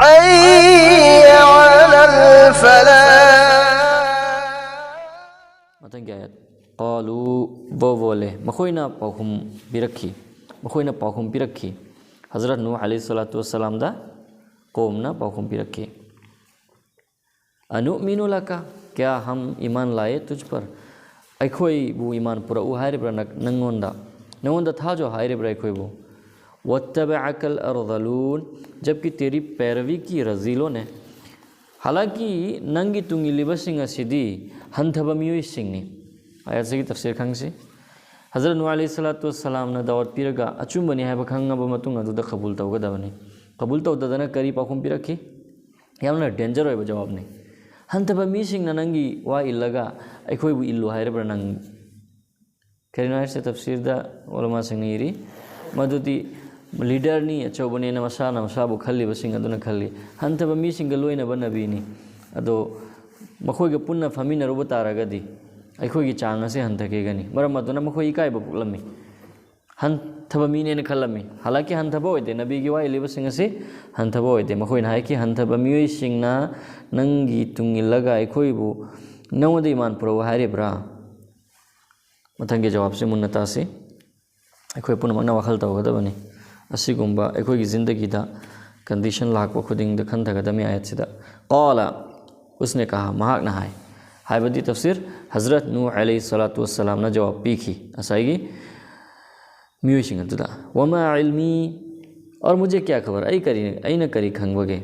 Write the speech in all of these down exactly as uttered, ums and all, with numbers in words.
حي على الفلاح. ꯃꯊꯪꯒꯤ ꯑꯥꯌꯠ. قالوا, वो बोले, ꯃꯈꯣꯏꯅ ꯄꯥꯎꯈꯨꯝ ꯄꯤꯔꯛꯈꯤ, ꯃꯈꯣꯏꯅ ꯄꯥꯎꯈꯨꯝ ꯄꯤꯔꯛꯈꯤ, ꯍꯖꯔꯠ ꯅꯨꯍ ꯑꯂꯩꯍꯤ ꯁꯂꯥꯇꯨ ꯋꯁꯁꯂꯥꯝꯗ ꯀꯣꯝꯅ ꯄꯥꯎꯈꯨꯝ ꯄꯤꯔꯛꯈꯤ. أنؤمن لك, क्या हम ईमान लाए तुझ पर? ꯑꯩꯈꯣꯏꯕꯨ ꯏꯃꯥꯟ ꯄꯨꯔꯛꯎ ꯍꯥꯏꯔꯤꯕ꯭ꯔꯥ ꯅ-, ꯅꯪꯉꯣꯟꯗ? ꯅꯪꯉꯣꯟꯗ ꯊꯥꯖꯧ ꯍꯥꯏꯔꯤꯕ꯭ꯔꯥ ꯑꯩꯈꯣꯏꯕꯨ? واتبعك الأرذلون, जबकि तेरी पैरवी की रज़ीलों ने. ꯍꯥꯂꯥꯀꯤ ꯅꯪꯒꯤ ꯇꯨꯡ ꯏꯜꯂꯤꯕꯁꯤꯡ ꯑꯁꯤꯗꯤ ꯍꯟꯊꯕ ꯃꯤꯑꯣꯏꯁꯤꯡꯅꯤ꯫ ꯑꯥꯌꯠꯁꯤꯒꯤ ꯇꯐꯁꯤꯔ ꯈꯪꯁꯤ꯫ ꯍꯖꯔꯠ ꯅꯨꯍ ꯑꯂꯩꯍꯤ ꯁꯂꯥꯇꯨ ꯋꯁꯁꯂꯥꯝꯅ ꯗꯥꯋꯠ ꯄꯤꯔꯒ ꯑꯆꯨꯝꯕꯅꯤ ꯍꯥꯏꯕ ꯈꯪꯉꯕ ꯃꯇꯨꯡ ꯑꯗꯨꯗ ꯀꯕꯨꯜ ꯇꯧꯒꯗꯕꯅꯤ꯫ ꯀꯕꯨꯜ ꯇꯧꯗꯗꯅ ꯀꯔꯤ ꯄꯥꯎꯈꯨꯝ ꯄꯤꯔꯛꯈꯤ? ꯌꯥꯝꯅ danger ꯑꯣꯏꯕ ꯖꯋꯥꯕꯅꯤ꯫ ꯍꯟꯊꯕ ꯃꯤꯁꯤꯡꯅ ꯅꯪꯒꯤ ꯋꯥ ꯏꯜꯂꯒ ꯑꯩꯈꯣꯏꯕꯨ ꯏꯜꯂꯨ ꯍꯥꯏꯔꯕ꯭ꯔꯥ ꯅꯪ? ꯀꯔꯤꯅꯣ ꯍꯥꯏꯁꯦ? ꯇꯐꯁꯤꯔꯗ ꯎꯂꯃꯥꯁꯤꯡꯅ ꯏꯔꯤ, ꯃꯗꯨꯗꯤ leaderꯅꯤ, ꯑꯆꯧꯕꯅꯦꯅ ꯃꯁꯥꯅ ꯃꯁꯥꯕꯨ ꯈꯜꯂꯤꯕꯁꯤꯡ ꯑꯗꯨꯅ ꯈꯜꯂꯤ꯫ ꯍꯟꯊꯕ ꯃꯤꯁꯤꯡꯒ ꯂꯣꯏꯅꯕ ꯅꯕꯤꯅꯤ꯫ ꯑꯗꯣ ꯃꯈꯣꯏꯒ ꯄꯨꯟꯅ ꯐꯝꯃꯤꯟꯅꯔꯨꯕ ꯇꯥꯔꯒꯗꯤ ꯑꯩꯈꯣꯏꯒꯤ ꯆꯥꯡ ꯑꯁꯤ ꯍꯟꯊꯈꯤꯒꯅꯤ꯫ ꯃꯔꯝ ꯑꯗꯨꯅ ꯃꯈꯣꯏ ꯏꯀꯥꯏꯕ ꯄꯣꯛꯂꯝꯃꯤ꯫ ꯍꯟꯊꯕ ꯃꯤꯅꯦꯅ ꯈꯜꯂꯝꯃꯤ꯫ ꯍꯥꯂꯥꯀꯤ ꯍꯟꯊꯕ ꯑꯣꯏꯗꯦ꯫ ꯅꯕꯤꯒꯤ ꯋꯥ ꯏꯜꯂꯤꯕꯁꯤꯡ ꯑꯁꯤ ꯍꯟꯊꯕ ꯑꯣꯏꯗꯦ꯫ ꯃꯈꯣꯏꯅ ꯍꯥꯏꯈꯤ, "ꯍꯟꯊꯕ ꯃꯤꯑꯣꯏꯁꯤꯡꯅ ꯅꯪꯒꯤ ꯇꯨꯡ ꯏꯜꯂꯒ ꯑꯩꯈꯣꯏꯕꯨ ꯅꯉꯣꯟꯗ ꯏꯃꯥꯟ ꯄꯨꯔꯛꯎ ꯍꯥꯏꯔꯤꯕ꯭ꯔꯥ?" ꯃꯊꯪꯒꯤ ꯖꯋꯥꯕꯁꯤ ꯃꯨꯟꯅ ꯇꯥꯁꯤ꯫ ꯑꯩꯈꯣꯏ ꯄꯨꯝꯅꯃꯛꯅ ꯋꯥꯈꯜ ꯇꯧꯒꯗꯕꯅꯤ꯫ ꯑꯁꯤꯒꯨꯝꯕ ꯑꯩꯈꯣꯏꯒꯤ ꯖꯤꯟꯗꯒꯤꯗ condition ꯂꯥꯛꯄ ꯈꯨꯗꯤꯡꯗ ꯈꯟꯊꯒꯗꯕꯅꯤ꯫ ꯑꯥꯌꯠꯁꯤꯗ, "قال", उसने कहा, ꯃꯍꯥꯛꯅ ꯍꯥꯏ꯫ ꯍꯥꯏꯕꯗꯤ ꯇꯐꯁꯤꯔ, ꯍꯖꯔꯠ ꯅꯨꯍ ꯑꯂꯩꯍꯤ ꯁꯂꯥꯇꯨ ꯋꯁꯁꯂꯥꯝꯅ ꯖꯋꯥꯕ ꯄꯤꯈꯤ ꯉꯁꯥꯏꯒꯤ ꯃꯤꯑꯣꯏꯁꯤꯡ ꯑꯗꯨꯗ꯫ "وما علمي", और मुझे क्या खबर, ꯑꯩ ꯀꯔꯤ, ꯑꯩꯅ ꯀꯔꯤ ꯈꯪꯕꯒꯦ?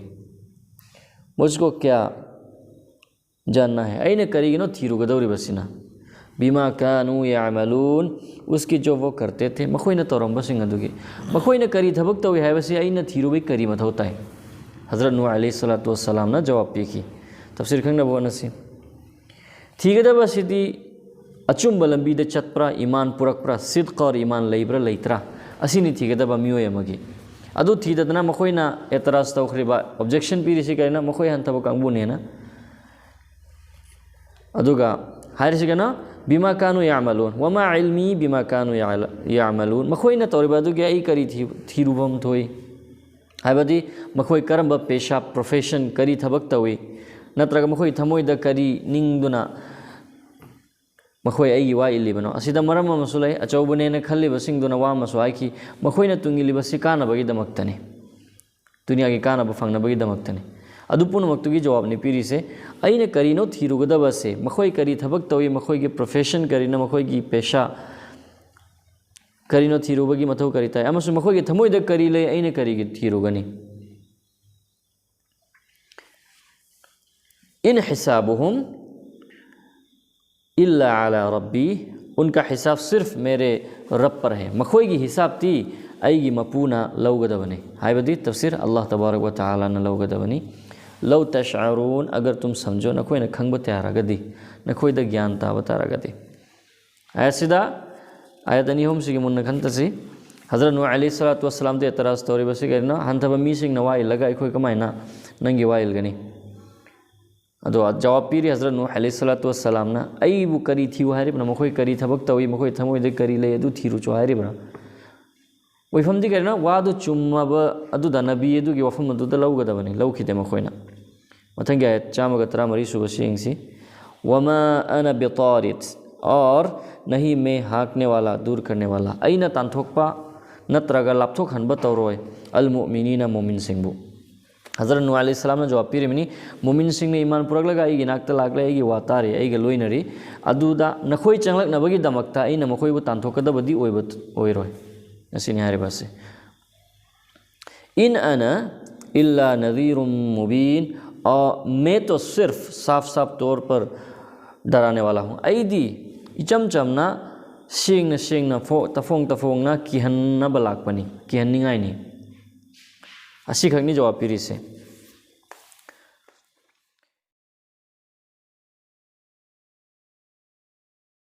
"मुझको क्या जानना है", ꯑꯩꯅ ꯀꯔꯤꯒꯤꯅꯣ ꯊꯤꯔꯨꯒꯗꯧꯔꯤꯕꯁꯤꯅ? "بما كانوا يعملون", उसकी जो वो करते थे, ꯃꯈꯣꯏꯅ ꯇꯧꯔꯝꯕꯁꯤꯡ ꯑꯗꯨꯒꯤ꯫ ꯃꯈꯣꯏꯅ ꯀꯔꯤ ꯊꯕꯛ ꯇꯧꯏ ꯍꯥꯏꯕꯁꯤ ꯑꯩꯅ ꯊꯤꯔꯨꯕꯩ ꯀꯔꯤ ꯃꯊꯧ ꯇꯥꯏ? ꯍꯖꯔꯠ ꯅꯨꯍ ꯑꯂꯩꯍꯤ ꯁꯂꯥꯇꯨ ꯋꯁꯁꯂꯥꯝꯅ ꯖꯋꯥꯕ ꯄꯤꯈꯤ꯫ ꯇꯐꯁꯤꯔ ꯈꯪꯅꯕ ꯍꯣꯠꯅꯁꯤ꯫ ꯊꯤꯒꯗꯕ ꯑꯁꯤꯗꯤ ꯑꯆꯨꯝꯕ ꯂꯝꯕꯤꯗ ꯆꯠꯄ꯭ꯔꯥ, ꯏꯃꯥꯟ ꯄꯨꯔꯛꯄ꯭ꯔꯥ, ꯁꯤꯗ꯭ꯀ ꯑꯣꯔ ꯏꯃꯥꯟ ꯂꯩꯕ꯭ꯔꯥ ꯂꯩꯇ꯭ꯔꯥ, ꯑꯁꯤꯅꯤ ꯊꯤꯒꯗꯕ ꯃꯤꯑꯣꯏ ꯑꯃꯒꯤ꯫ ꯑꯗꯨ ꯊꯤꯗꯗꯅ ꯃꯈꯣꯏꯅ ꯑꯦꯇꯔꯥꯖ ꯇꯧꯈ꯭ꯔꯤꯕ, objection ꯄꯤꯔꯤꯁꯤ ꯀꯔꯤꯅꯣ? ꯃꯈꯣꯏ ꯍꯟꯊꯕ ꯀꯥꯡꯕꯨꯅꯦꯅ꯫ ꯑꯗꯨꯒ ꯍꯥꯏꯔꯤꯁꯤ ꯀꯩꯅꯣ? "بما كانوا يعملون، وما علمي بما كانوا يعل-، يعملون", ꯃꯈꯣꯏꯅ ꯇꯧꯔꯤꯕ ꯑꯗꯨꯒꯤ ꯑꯩ ꯀꯔꯤ ꯊꯤ-, ꯊꯤꯔꯨꯐꯝ ꯊꯣꯛꯏ? ꯍꯥꯏꯕꯗꯤ ꯃꯈꯣꯏ ꯀꯔꯝꯕ ꯄꯦꯁꯥ, profession, ꯀꯔꯤ ꯊꯕꯛ ꯇꯧꯏ, ꯅꯠꯇ꯭ꯔꯒ ꯃꯈꯣꯏ ꯊꯃꯣꯏꯗ ꯀꯔꯤ ꯅꯤꯡꯗꯨꯅ ꯃꯈꯣꯏ ꯑꯩꯒꯤ ꯋꯥ ꯏꯜꯂꯤꯕꯅꯣ? ꯑꯁꯤꯗ ꯃꯔꯝ ꯑꯃꯁꯨ ꯂꯩ꯫ ꯑꯆꯧꯕꯅꯦꯅ ꯈꯜꯂꯤꯕꯁꯤꯡꯗꯨꯅ ꯋꯥ ꯑꯃꯁꯨ ꯍꯥꯏꯈꯤ, ꯃꯈꯣꯏꯅ ꯇꯨꯡꯏꯜꯂꯤꯕꯁꯤ ꯀꯥꯟꯅꯕꯒꯤꯗꯃꯛꯇꯅꯤ, ꯗꯨꯅꯤꯌꯥꯒꯤ ꯀꯥꯟꯅꯕ ꯐꯪꯅꯕꯒꯤꯗꯃꯛꯇꯅꯤ꯫ ꯑꯗꯨ ꯄꯨꯝꯅꯃꯛꯇꯨꯒꯤ ꯖꯋꯥꯕꯅꯤ ꯄꯤꯔꯤꯁꯦ꯫ ꯑꯩꯅ ꯀꯔꯤꯅꯣ ꯊꯤꯔꯨꯒꯗꯕꯁꯦ, ꯃꯈꯣꯏ ꯀꯔꯤ ꯊꯕꯛ ꯇꯧꯏ, ꯃꯈꯣꯏꯒꯤ profession ꯀꯔꯤꯅꯣ, ꯃꯈꯣꯏꯒꯤ ꯄꯦꯁꯥ ꯀꯔꯤꯅꯣ ꯊꯤꯔꯨꯕꯒꯤ ꯃꯊꯧ ꯀꯔꯤ ꯇꯥꯏ, ꯑꯃꯁꯨꯡ ꯃꯈꯣꯏꯒꯤ ꯊꯃꯣꯏꯗ ꯀꯔꯤ ꯂꯩ, ꯑꯩꯅ ꯀꯔꯤꯒꯤ ꯊꯤꯔꯨꯒꯅꯤ? इन हिसाबुहुम इल्ला अला रब्बी, उनका हिसाब सिर्फ मेरे रब पर है। ꯃꯈꯣꯏꯒꯤ ꯍꯤꯁꯥꯕꯇꯤ ꯑꯩꯒꯤ ꯃꯄꯨꯅ ꯂꯧꯒꯗꯕꯅꯤ꯫ ꯍꯥꯏꯕꯗꯤ ꯇꯐꯁꯤꯔ, ꯑꯜꯂꯥꯍ ꯇꯕꯥꯔꯛ ꯋ ꯇꯥꯂꯥꯅ ꯂꯧꯒꯗꯕꯅꯤ꯫ ꯂꯧ ꯇꯁꯑꯔꯨꯟ, ꯑꯒꯔ ꯇꯨꯝ ꯁꯝꯖꯣ, ꯅꯈꯣꯏꯅ ꯈꯪꯕ ꯇꯥꯔꯒꯗꯤ, ꯅꯈꯣꯏꯗ ꯒ꯭ꯌꯥꯟ ꯇꯥꯕ ꯇꯥꯔꯒꯗꯤ꯫ ꯑꯥꯌꯠꯁꯤꯗ, ꯑꯥꯌꯠ ꯑꯅꯤ ꯑꯍꯨꯝꯁꯤꯒꯤ ꯃꯨꯟꯅ ꯈꯟꯇꯁꯤ꯫ ꯍꯖꯔꯠ ꯅꯨꯍ ꯑꯂꯩꯍꯤ ꯁꯂꯥꯇꯨ ꯋꯁꯁꯂꯥꯝꯗ ꯑꯦꯇꯔꯥꯖ ꯇꯧꯔꯤꯕꯁꯤ ꯀꯔꯤꯅꯣ? ꯍꯟꯊꯕ ꯃꯤꯁꯤꯡꯅ ꯋꯥ ꯏꯜꯂꯒ ꯑꯩꯈꯣꯏ ꯀꯃꯥꯏꯅ ꯅꯪꯒꯤ ꯋꯥ ꯏꯜꯒꯅꯤ? ꯑꯗꯣ ꯖꯋꯥꯕ ꯄꯤꯔꯤ ꯍꯖꯔꯠ ꯅꯨꯍ ꯑꯂꯩꯍꯤ ꯁꯂꯥꯇꯨ ꯋꯁꯁꯂꯥꯝꯅ, "ꯑꯩꯕꯨ ꯀꯔꯤ ꯊꯤꯌꯨ ꯍꯥꯏꯔꯤꯕꯅꯣ? ꯃꯈꯣꯏ ꯀꯔꯤ ꯊꯕꯛ ꯇꯧꯏ? ꯃꯈꯣꯏ ꯊꯃꯣꯏꯗ ꯀꯔꯤ ꯂꯩ? ꯑꯗꯨ ꯊꯤꯔꯨꯆꯣ" ꯍꯥꯏꯔꯤꯕ꯭ꯔꯥ? ꯑꯣꯏꯐꯝꯗꯤ ꯀꯔꯤꯅꯣ? ꯋꯥꯗꯨ ꯆꯨꯝꯃꯕ ꯑꯗꯨꯗ ꯅꯕꯤ ꯑꯗꯨꯒꯤ ꯋꯥꯐꯝ ꯑꯗꯨꯗ ꯂꯧꯒꯗꯕꯅꯤ, ꯂꯧꯈꯤꯗꯦ ꯃꯈꯣꯏꯅ꯫ ꯃꯊꯪꯒꯤ ꯑꯥꯌꯠ ꯆꯥꯝꯃꯒ ꯇꯔꯥꯃꯔꯤ ꯁꯨꯕꯁꯤ ꯌꯦꯡꯁꯤ꯫ "ꯋꯃꯥ ꯑꯅ ꯕꯤꯇꯥꯔꯤꯗ ꯑꯣꯔ ꯅꯍꯤ ꯃꯦ ꯍꯥꯛꯅꯦ ꯋꯥꯂꯥ, ꯗꯨꯔ ꯀꯔꯅꯦ ꯋꯥꯂꯥ", ꯑꯩꯅ ꯇꯥꯟꯊꯣꯛꯄ ꯅꯠꯇ꯭ꯔꯒ ꯂꯥꯞꯊꯣꯛꯍꯟꯕ ꯇꯧꯔꯣꯏ꯫ "ꯑꯜ ꯃꯨꯃꯤꯅꯤꯅ", ꯃꯨꯃꯤꯟꯁꯤꯡꯕꯨ꯫ ꯍꯖꯔꯠ ꯅꯨꯍ ꯑꯂꯩꯍꯤ ꯁꯂꯥꯝꯅ ꯖꯋꯥꯕ ꯄꯤꯔꯤꯕꯅꯤ, "ꯃꯨꯃꯤꯟꯁꯤꯡꯅ ꯏꯃꯥꯟ ꯄꯨꯔꯛꯂꯒ ꯑꯩꯒꯤ ꯅꯥꯛꯇ ꯂꯥꯛꯂꯦ, ꯑꯩꯒꯤ ꯋꯥ ꯇꯥꯔꯦ, ꯑꯩꯒ ꯂꯣꯏꯅꯔꯤ꯫ ꯑꯗꯨꯗ ꯅꯈꯣꯏ ꯆꯪꯂꯛꯅꯕꯒꯤꯗꯃꯛꯇ ꯑꯩꯅ ꯃꯈꯣꯏꯕꯨ ꯇꯥꯟꯊꯣꯛꯀꯗꯕꯗꯤ ꯑꯣꯏꯕ, ꯑꯣꯏꯔꯣꯏ"꯫ ꯑꯁꯤꯅꯤ ꯍꯥꯏꯔꯤꯕ ꯑꯁꯤ꯫ "इन अना इल्ला नज़ीरुम मुबीन", और मैं तो सिर्फ साफ साफ तौर पर डराने वाला हूँ꯫ ꯑꯩꯗꯤ ꯏꯆꯝ ꯆꯝꯅ, ꯁꯦꯡꯅ ꯁꯦꯡꯅ, ꯐꯣ-, ꯇꯐꯣꯡ ꯇꯐꯣꯡꯅ ꯀꯤꯍꯟꯅꯕ ꯂꯥꯛꯄꯅꯤ, ꯀꯤꯍꯟꯅꯤꯡꯉꯥꯏꯅꯤ꯫ ꯑꯁꯤꯈꯛꯅꯤ ꯖꯋꯥꯕ ꯄꯤꯔꯤꯁꯦ꯫